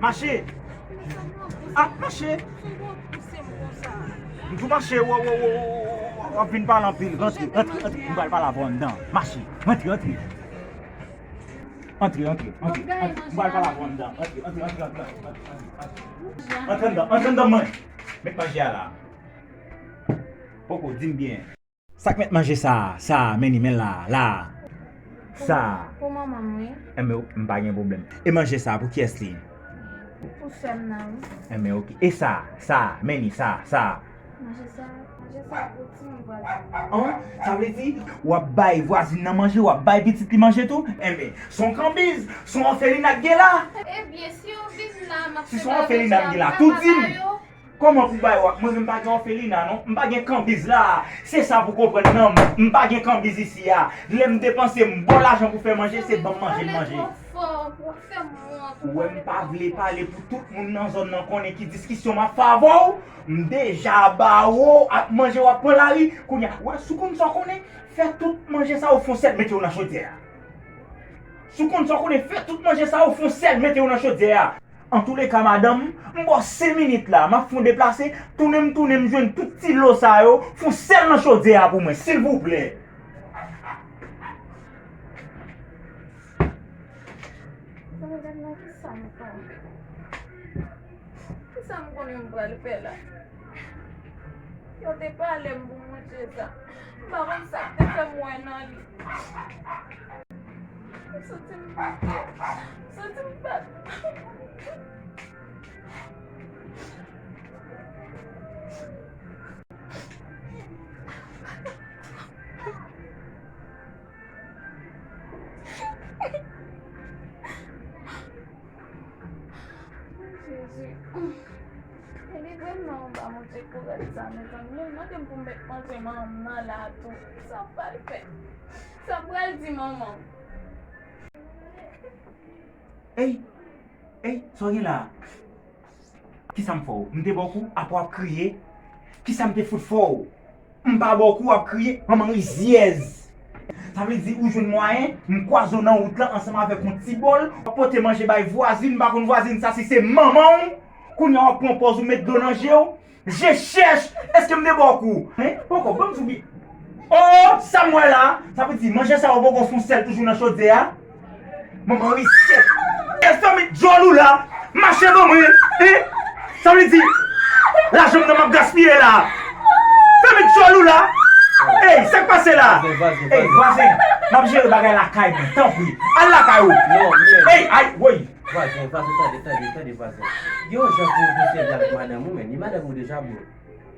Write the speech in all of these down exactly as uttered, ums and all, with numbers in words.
Mache. Ah, mache. M tou mache, w ap vin pale anpil. Rantre, rantre, rantre. M pral pale avè w anndan. Mache. Rantre, rantre. Antre, antre, antre, antre. M pral pale avè w anndan. Antre, antre, antre, antre, antre, antre, antre. Antre anndan, antre anndan mwen. Met manje a la. Poko, di m byen. Sa k met manje sa, sa, men li, men la, la. Sa. Pou manman m, wi. Enben, m pa gen pwoblèm. E manje sa, pou kiyès li? Pou sè m nan, wi. Enben, oke. E sa, sa, men li, sa, sa. Manje sa, manje sa pou timoun vwazin. An, sa vle di, w ap bay vwazin nan manje, w ap bay pitit li manje tou? Enben, se yon kanbiz, se yon òfelina k gen la. Ebyen, si yon vin la, m ap fè bagay pou sa, m pa ba yo. Kòman pou bay w ap, mwen menm m pa gen òfelina non, m pa gen kanbiz la. Se sa pou konprann nan, m pa gen kanbiz isi a. Lè m depanse, m ba w lajan pou fè manje, se ban m manje m manje. Ou wè m pa vle pale pou tout moun nan zòn nan konnen ki diskisyon m ap fè avè w. M deja ba w ap manje w ap pran lari. Kounye a, ou wè, si w konn sa w konnen, fè tout manje sa yo fè yon sèl mete yo nan chodyè a. Si w konn sa w konnen, fè tout manje sa yo fè yon sèl mete yo nan chodyè a. Antouleka, madanm, m ba w senk minit la, m ap fè yon deplase, tounen m tounen m jwenn tout ti lo sa yo, fè yon sèl nan chodyè a pou mwen, silvouplè. Madanm nan, kisa m konnen? Kisa m konnen m pral fè la? Yo te pale m pou manje sa. M pa konn sa k te fè m wè nan li. M santi m bouke. M santi m bat. Jezi. Delivre m nan anba manje kouraj sa, mezanmi. Yo mande m pou m met manje manman m nan la tou. Sa m pral fè? Sa m pral di manman m? Ey! Ey! Sa w gen la? Kisa m fè w? M te ba w kou? Apre w ap kriye? Kisa m te fout fè w? M pa ba w kou, w ap kriye, manman rizyèz. Sa vle di ou jwenn mwayen, m kwaze w nan wout lan ansanm avèk yon ti bòl, w ap pote manje bay vwazin, m pa konn vwazin sa si se manman w. Kounye a w ap pran pòz ou met dlo nan je w. Je chèch, èske m te ba w kou? Hein? Poko, ban m sou bi. Oh, sa m wè la, sa vle di manje sa yo poko fè yon sèl toujou nan chodyè a? Manman rizyèz. E fè met djòl ou la. Mache ban mwen. Hein? Sa vle di lajan m nan m ap gaspiye la. Fè met djòl ou la. Ey, sa k pase la? Vwazen, vwazen, ey, vwazen. Vwazen, m ap jere bagay lakay mwen, tanpri. Al lakay ou. Non, men. Ey, ay, woy. Vwazen, vwazen, tande, tande, tande, vwazen. Gen yon jan pou, pou sèvi avèk madanm ou, men. Ni madanm ou deja, bro.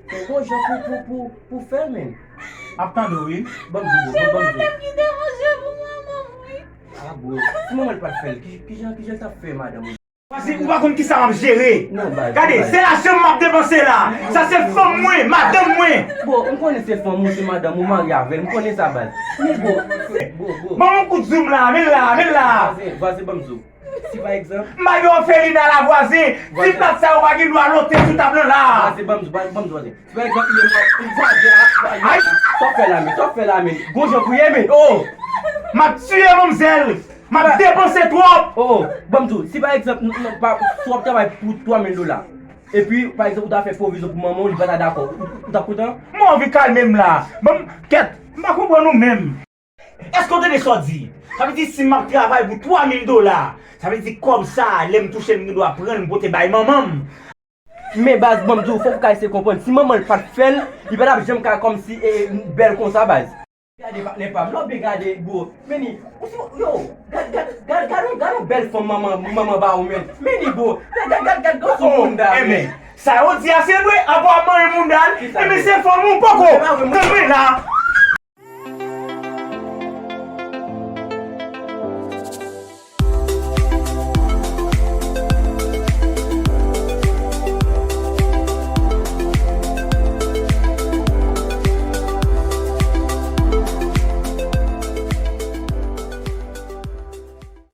Fè yon jan pou, pou, pou, pou fè l, men. M ap tande w, wi. Ban m di w, ban m di w. Se mwen menm ki te manje pou manman m, wi. Ah, bro. Si manman l pa t fè l, ki, ki jan, ki jan l t ap fè madanm ou? Pase ou pa konn kisa m ap jere. Non, baz. Gade, se lajan m ap depanse la. Sa se fanm mwen, madanm mwen. Bro, m konnen se fanm ou, se madanm ou, marye avè l. M konnen sa, baz. Men, bro, bro, bro. Ban m yon kout zoom la, men la, men la. Vwazen, vwazen, ban m di w. Si pa egzanp. M pa gen òfelina la, vwazen. Ti plat sa yo pa gen dwa lote sou tab lan la. Vwazen, ban m di w, ban m di w, vwazen. Si pa egzanp, li menm, vwazen, a, vwazen. Ay! Sa w fè la, men? Sa w fè la, men? Gon jan pou ye, men. Oh! M ap tiye manmzèl. M ap depanse twòp. Oh, ban m di w, si pa egzanp, n, n, pa, si w ap travay pou twa mil dola, epi, pa egzanp, ou ta fè pwovizyon pou manman w, li pa ta dakò, ou, ou t ap kontan? Mwen anvi kalme m la. Ban m, kèt, m pa konprann ou menm. Èske w tande sa w di? Sa vle di si m ap travay pou twa mil dola, sa vle di kòb sa a, lè m touche l, m gen dwa pran l, m pote bay manman m. Men baz, ban m di w, fòk ou ka eseye konprann. Si manman l pa t fè l, li pa t ap janm ka kòmsi, e, bèl konsa, baz. Gade patnè pa m, lè w byen gade, bro. Men ni, ou si, yo, gad, gad, gad, gad, gad yon bèl fanm manman, manman ba ou, men. Men ni, bro. Gad, gad, gad, gad, gad sou moun da, men. Sa yo di a se vre, apa w ap manyen moun dal, epi se fanm ou poko. Kanpe la,